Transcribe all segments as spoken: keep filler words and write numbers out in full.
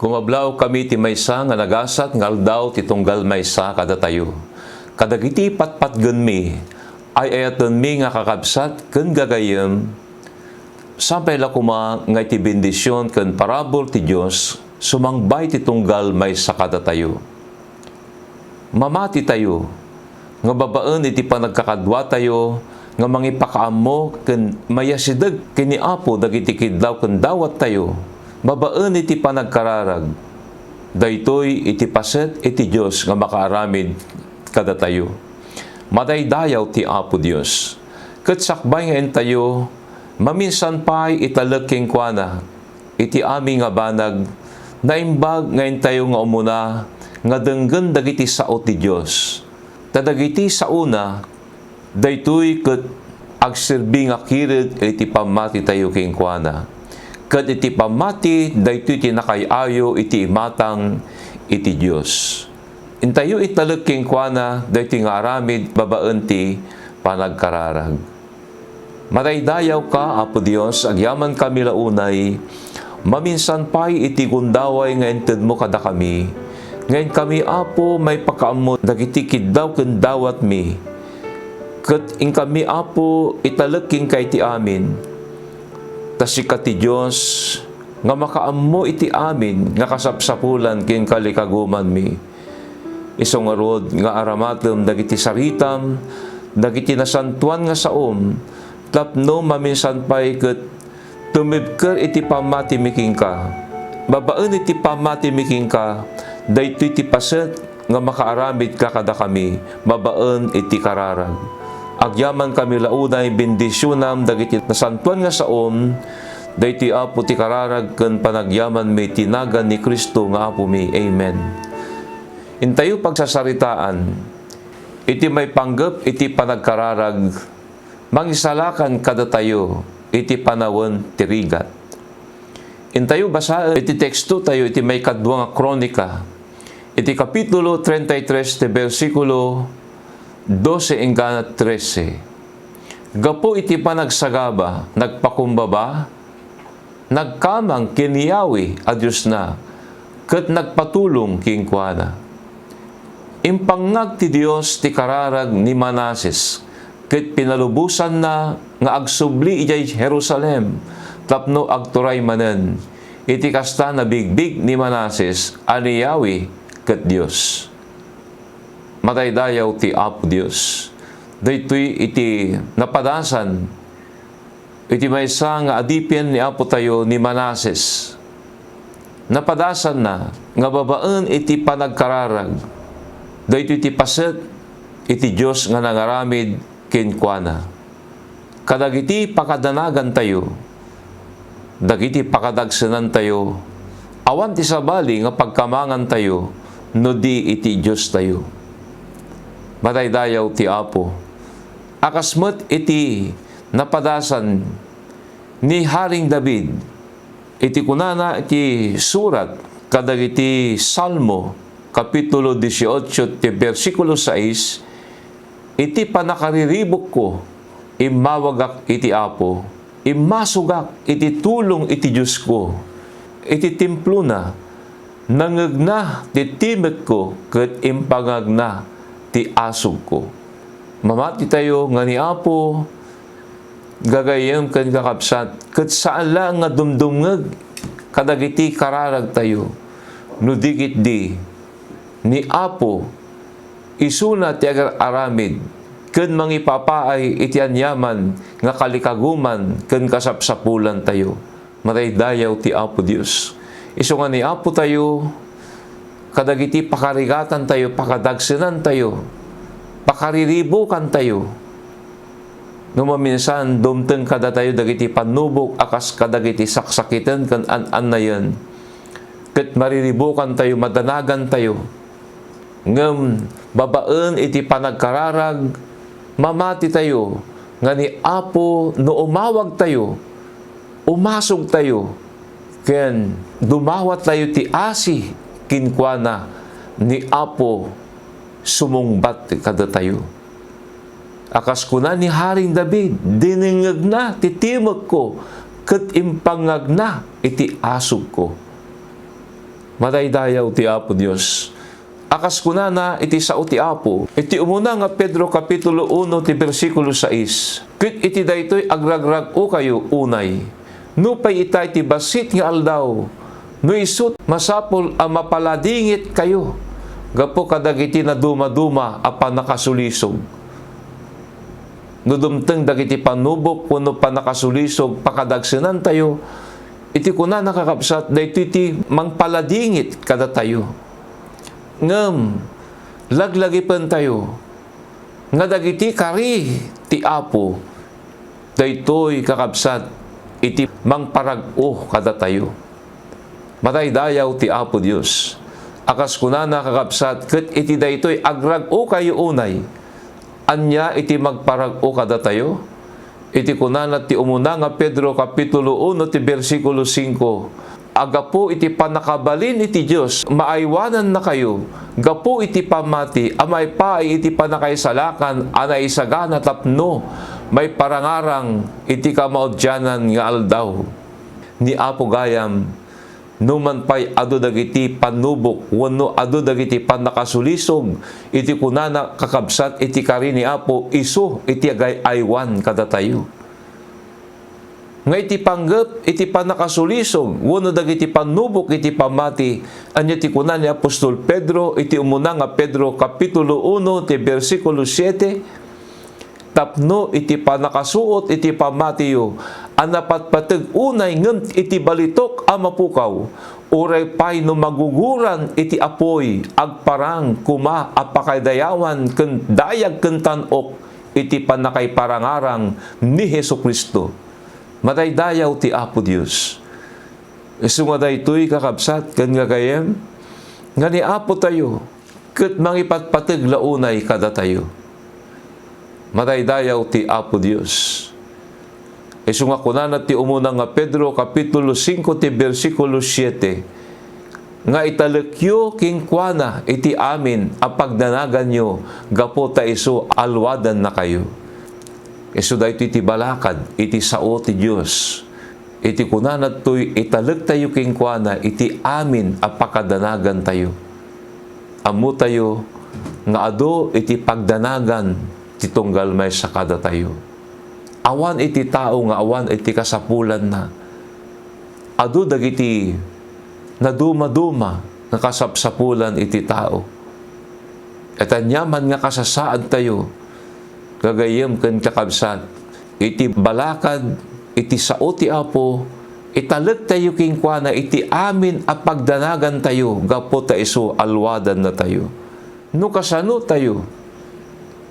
Kumablaw kami ti maysa nga nagasat nga aldaw ti tunggal maysa kadatayo. Kadagiti patpatgenmi, ay-ayatenmi nga kakabsat ken gagayyem, sapay la koma nga iti bendision ken parabur ti Dios sumangbay ti tunggal maysa kadatayo. Mamatitayo nga babaen iti panagkakaduatayo nga mangipakaammo ken mayasideg ken ni Apo dagiti kiddaw ken dawattayo babaen iti panagkararag. Daytoy iti paset iti Dios nga makaaramid kadatayo. Madaydayaw ti Apo Dios, ket sakbay nga intayo maminsan pay italek kenkuana iti amin nga banag, naimbag nga intayo nga umuna nga denggen dagiti sao ti Dios. Ta dagiti saona, daytoy ket agserbi nga kirid iti pammatitayo kenkuana. Ket iti pammati, daytoy ti nakay-ayo iti imatang iti Dios. Intayo italek kenkuana daytoy nga aramid babaen ti panagkararag. Madaydayaw ka, Apo Dios, agyaman kami la unay, maminsan pay iti gundaway nga intedmo kadakami. Nga inkami, Apo, maipakaammo dagiti kiddaw ken dawatmi. Ket inkami, Apo, italek kenka iti amin. Ta sika ti Dios nga makaammo iti amin nga kasapsapulan ken kalikagumanmi. Isu ngarud nga aramatem dagiti saritam, dagiti nasantoan nga saom, tapno maminsan pay ket tumibker iti pammatimi kenka. Babaen iti pammatimi kenka, daytoy ti paset nga makaaramidka kadakami babaen iti kararag. Agyamankami la unay bendisionam dagiti nasantoan nga saom, daytoy Apo ti kararag ken panagyamanmi ti nagan ni Cristo nga Apomi. Amen. Intayo pagsasaritaan iti maipanggep iti panagkararag, mangisalakan kadatayo iti panawen ti rigat. Intayo basaen iti tekstotayo iti maikadua nga Kronika, iti kapitulo treinta y tres ti bersikulo dose inggana trese. Gapu iti panagsagaba, nagpakumbaba, nagkamang ken Yahweh a Diosna, ket nagpatulong kenkuana. Impangngag ti Dios ti kararag ni Manases, ket pinalubosanna nga agsubli idiay Jerusalem tapno agturay manen. Iti kasta, nabigbig ni Manases a ni Yahweh ket Dios. Madaydayaw ti Apo Dios. Daytoy iti napadasan iti maysa nga adipen ni Apo tayo ni Manases. Napadasanna nga babaen iti panagkararag, daytoy ti paset iti Dios nga nangaramid kenkuana. Kadagiti pakadanagantayo, dagiti pakadagsenantayo, awan ti sabali nga pagkamangantayo no di iti Diostayo. Madaydayaw ti Apo. A kas met iti napadasan ni Haring David, iti kunana iti surat kadagiti Salmo, kapitulo dieciocho ti bersikulo sais, "Iti pannakariribukko, immawagak iti Apo, immasugak iti tulong iti Diosko, iti templona, nangngegna ti timekko ket impangngagna ti asugko." Mamatitayo nga ni Apo, gagayyem ken kakabsat, ket saan laeng nga dumdumngeg kadagiti kararagtayo, no di ketdi ni Apo, isuna ti agar-aramid ken mangipapaay iti aniaman nga kalikaguman ken kasapsapulantayo. Madaydayaw ti Apo Dios. Isu nga ni Apo tayo, kadagiti pakarigatantayo, pakadagsenantayo, pakariribukantayo. No maminsan, dumteng kadatayo dagiti pannubok a kas kadagiti saksakiten ken an-annayen, ket mariribukantayo, madanagantayo. Ngem babaen iti panagkararag, mamatitayo nga ni Apo no umawagtayo, umasugtayo, ken dumawatlayo ti asi kenkuana, ni Apo sumungbat kadatayo. A kas kuna ni Haring David, "Dinengngegna ti timekko ket impangngagna iti asugko." Madaydayaw ti Apo Dios. A kas kunana iti sao ti Apo, iti umuna nga Pedro kapitulo uno ti bersikulo sais, "Ket iti daytoy agrarag-okayo unay, nupay ita iti bassit nga aldaw, no isu, masapul a mapaladingitkayo gapu kadagiti nadumaduma a pannakasulisog." No dumteng dagiti pannubok wenno pannakasulisog pakadagsenantayo, iti kunana, kakabsat, daytoy ti mangpaladingit kadatayo. Ngem laglagipentayo nga dagiti kari ti Apo, daytoy, kakabsat, iti mangparag-o kadatayo. Madaydayaw ti Apo Dios. A kas kunana, kakabsat, "Ket iti daytoy agrag-okayo unay, ania iti magparag-o kadatayo?" Iti kunana ti umuna nga Pedro kapitulo uno ti bersikulo singko, "A gapu iti pannakabalin iti Dios, maaywanannakayo gapu iti pammati a maipaay iti pannakaisalakan a naisagana tapno maiparangarang iti kamaudianan nga aldaw." Ni Apo gayam, no man pay adu dagiti pannubok wenno adu dagiti pannakasulisog, iti kunana, kakabsat, iti kari ni Apo, isu iti agay-aywan kadatayo. Nga iti panggep iti pannakasulisog wenno dagiti pannubok iti pammati, ania ti kuna ni apostol Pedro iti umuna nga Pedro kapitulo uno ti bersikulo siete? Tapno iti pannakasuot iti pammatiyo a napatpateg unay ngem iti balitok a mapukaw, uray pay no maguguran iti apuy, agparang koma a pakadayawan ken dayag ken tan-ok iti pannakaiparangarang ni Jesu-Cristo. Madaydayaw ti Apo Dios. Isu nga daytoy, kakabsat ken gagayyem, nga ni Apo tayo ket mangipatpateg la unay kadatayo. Madaydayaw ti Apo Dios. Isu nga kunana ti umuna nga Pedro, kapitulo singko ti bersikulo siete, nga italekyo kenkuana iti amin a pagdanaganyo gapu ta isu a luadannakayo. Isu daytoy ti balakad iti sao ti Dios. Iti kunana daytoy, italektayo kenkuana iti amin a pakadanagantayo. Ammotayo nga adu iti pagdanagan ti tunggal maysa kadatayo. Awan iti tao nga awan iti kasapulanna. Adu dagiti nadumaduma nga kasapsapulan iti tao. Ket aniaman nga kasasaadtayo, gagayyem ken kakabsat, iti balakad iti sao ti Apo, italektayo kenkuana iti amin a pagdanagantayo gapu ta isu a luadannatayo. No kasano tayo,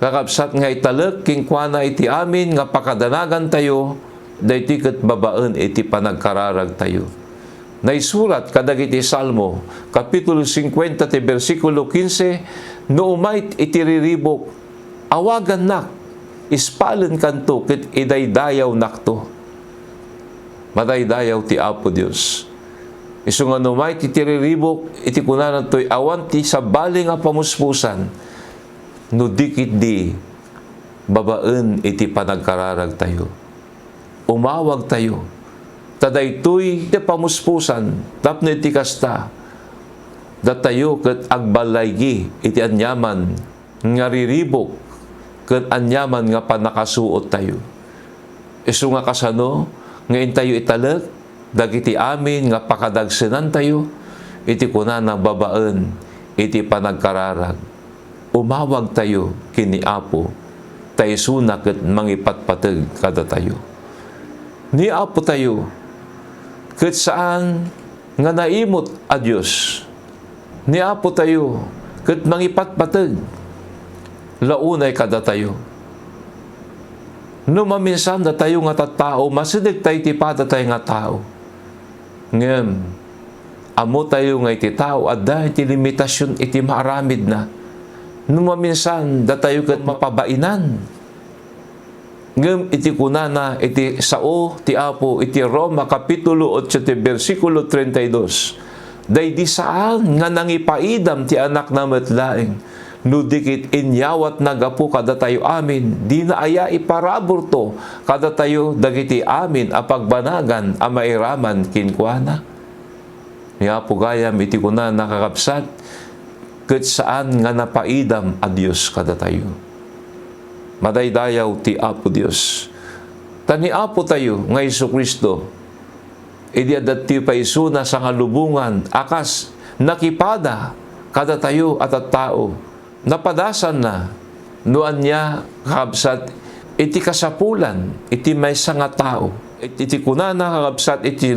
kakabsat, nga italek kenkuana iti amin nga pakadanagantayo, daytoy ket babaen iti panagkararagtayo. Naisurat kadagiti Salmo, kapitulo singkuenta ti bersikulo kinse, "No umay iti riribuk, awagannak, ispalenkanto ket idaydayawnakto." Madaydayaw ti Apo Dios. Isu nga no umay ti riribuk, iti kunana daytoy, awan ti sabali nga pamuspusan, no di ketdi babaen iti panagkararagtayo. Umawagtayo. Ta daytoy ti pamuspusan, tapno iti kasta, datayo ket agballaygi iti aniaman nga riribuk ken aniaman nga pannakasuottayo. Isu nga kasano nga intayo italek dagiti amin nga pakadagsenantayo, iti kunana babaen iti panagkararag, umawagtayo ken ni Apo, ta isuna ket mangipatpateg kadatayo. Ni Apo tayo ket saan nga naimut a Dios. Ni Apo tayo ket mangipatpateg la unay kadatayo. No maminsan datayo nga tattao, masidegtayo iti padatay nga tao. Ngem, ammotayo nga iti tao, adda iti limitasion iti maaramidna. No maminsan datayo ket mapabainan. Ngem iti kunana iti sao ti Apo iti Roma kapitulo otso ti bersikulo treinta y dos, "Daydi saan nga nangipaidam ti Anakna met laeng, no di ket inyawatna gapu kadatayo amin, dina aya iparaburto kadatayo dagiti amin a pagbanagan a mairaman kenkuana?" Ni Apo gayam iti kunana, kakabsat, ket saan nga napaidam a Dios kadatayo. Madaydayaw ti Apo Dios. Ta ni Apo tayo nga Jesu-Cristo, idi adda ti paisuna sangalubongan a kas nakipada kadatayo a tattao, napadasanna no ania, kakabsat, iti kasapulan iti maysa nga tao. Iti kunana, kakabsat, iti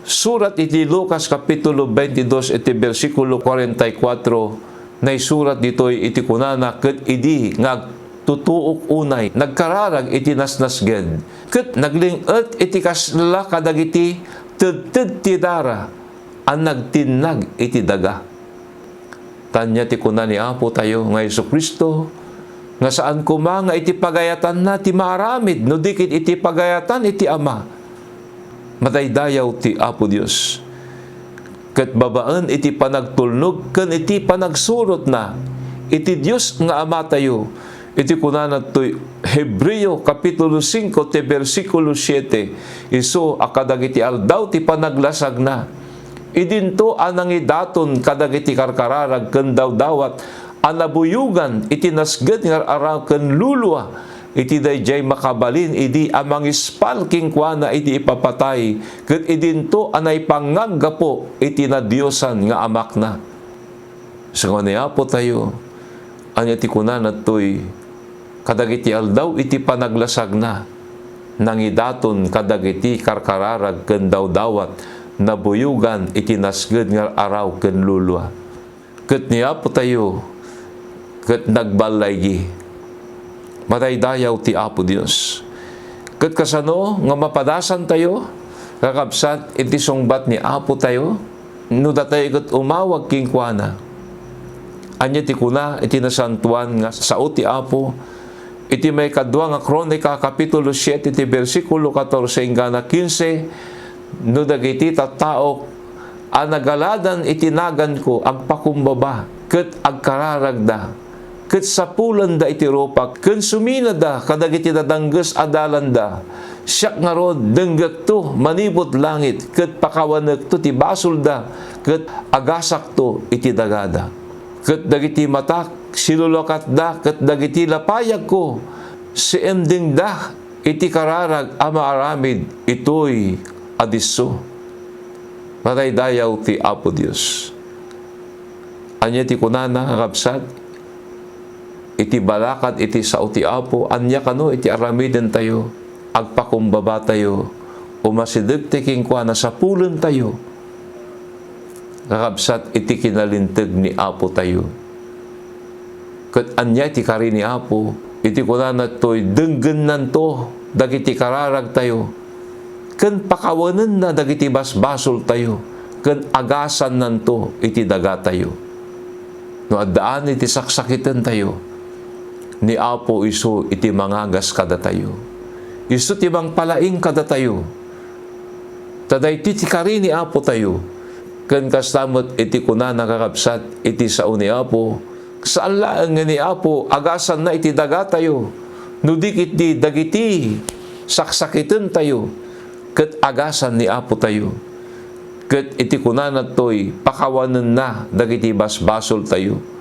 surat iti Lucas Kapitulo twenty-two iti bersikulo forty-four, naisurat ditoy iti kunana, ket idi nga agtutuok unay, nagkararag iti nasnasged, ket nagling-et iti kasla kadagiti tedted ti dara a nagtinnag iti daga. Ta ania ti kuna ni Apo tayo nga Jesu-Cristo, nga saan koma nga iti pagayatanna ti maaramid no di ket iti pagayatan iti Ama. Madaydayaw ti Apo Dios. Ket babaen iti panagtulnog ken iti panagsurotna iti Dios nga Ama tayo, iti kunana toy Hebreo Kapitulo singko ti bersikulo siete, isu a kadagiti aldaw ti panaglasagna, idinto a nangidaton kadagiti karkararag ken dawdawat a nabuyogan iti nasged nga ar-araw ken lulua, iti daydiay makabalin idi a mangispal kenkuana iti ipapatay, ket idinto a naipangnganggapo iti nadiosan nga Amakna. Sangao ni Apo tayo, ania ti kunana toy, kadagiti aldaw iti panaglasagna, nangidaton kadagiti karkararag ken dawdawat, nabuyogan iti nasged nga ar-araw ken lulua. Ket ni Apo tayo, ket nagballaygi. Madaydayaw ti Apo Dios. Ket kasano nga mapadasan tayo, kakabsat, iti sungbat ni Apo tayo? No datayo ket umawag kenkuana, ania ti kuna iti Nasantoan nga Sao ti Apo? Iti maikadua nga Kronika, Kapitulo siete, ti bersikulo katorse inggana kinse, no dagiti tattaok a nagaladan iti naganko agpakumbaba ket agkararagda, ket sapulanda iti rupak, ken suminada kadagiti nadangges a dalanda. Siak ngarud, denggekto manipud langit, ket pakawanekto ti basolda, ket agasakto iti dagada. Ket dagiti matak, silulukatda, ket dagiti lapayagko, siimdengda iti kararag a maaramid itoy a disso. Madaydayaw ti Apo Dios. Ania ti kunana, kakabsat? Iti balakad iti sao ti Apo, ania kano iti aramidentayo? Agpakumbabatayo, umasidegtayo kenkuana, sapulentayo, kakabsat, iti kinalinteg ni Apo tayo. Ket ania ti kari ni Apo? Iti kunana toy, denggennanto dagiti kararagtayo, ken pakawanenna dagiti basbasoltayo, ken agasannanto iti dagatayo. No addaan iti saksakitentayo, ni Apo isu iti mangagas kadatayo. Isu ti mangpalaing kadatayo. Ta daytoy ti kari ni Apo tayo. Ken kasta met iti kunana, kakabsat, iti sao ni Apo, saan laeng nga ni Apo agasanna iti dagatayo, no di ket iti dagiti saksakitentayo, ket agasan ni Apo tayo. Ket iti kunana toy, pakawanenna dagiti basbasoltayo.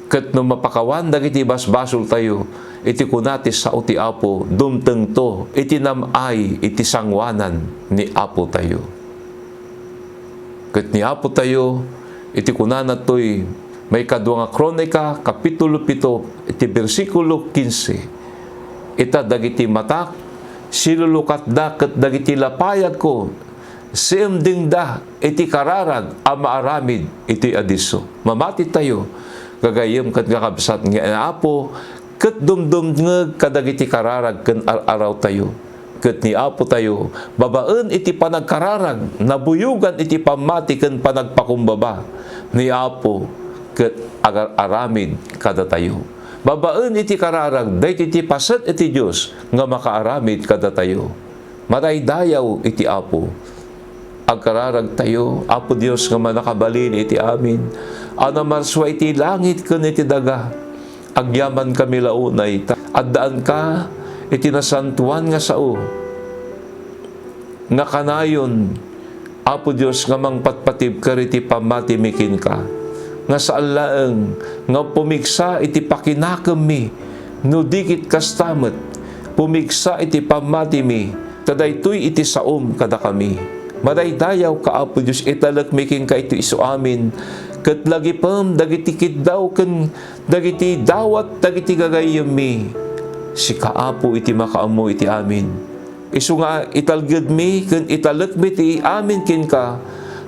Ket no mapakawan dagiti basbasoltayo, iti kuna ti sao ti Apo, dumtengto iti nam-ay iti sangoanan ni Apo tayo. Ket ni Apo tayo, iti kunana toy maikadua nga Kronika, Kapitulo pito, iti bersikulo kinse, ita dagiti matak, silulukatda ket dagiti lapayagko, siimdengda iti kararag a maaramid iti adisso. Mamati tayo, gagayyem ken kakabsat, nga ni Apo ket dumdumngeg kadagiti kararag ken ar-arawtayo. Ket ni Apo tayo, babaen iti panagkararag, nabuyogan iti pammati ken panagpakumbaba. Ni Apo ket agar-aramid kadatayo. Babaen iti kararag, daytoy ti paset iti Dios nga makaaramid kadatayo. Madaydayaw iti Apo. Agkararagtayo, Apo Dios nga mannakabalin iti amin, a namarsua iti langit ken iti daga. Agyamankami la unay, ta addaanka iti nasantoan nga sao nga kanayon Apo Dios, nga mangpatpatibker iti pammatimi kenka, nga saan laeng nga pumigsa iti pakinakemmi, no di ket kasta met, pumigsa iti pammatimi, ta daytoy iti saom kadakami. Madaydayawka, Apo Dios, italekmi kenka iti isuamin, ket lagipem dagiti kiddaw ken dagiti dawat dagiti gagayyemmi. Sika, Apo, iti makaammo iti amin. Isu nga italgedmi ken italekmi ti amin kenka,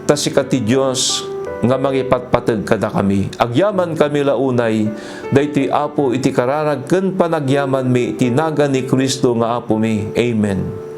ta sika ti Dios nga mangipatpateg kadakami. Agyamankami la unay daytoy, Apo, iti kararag ken panagyamanmi iti nagan ni Cristo nga Apomi. Amen.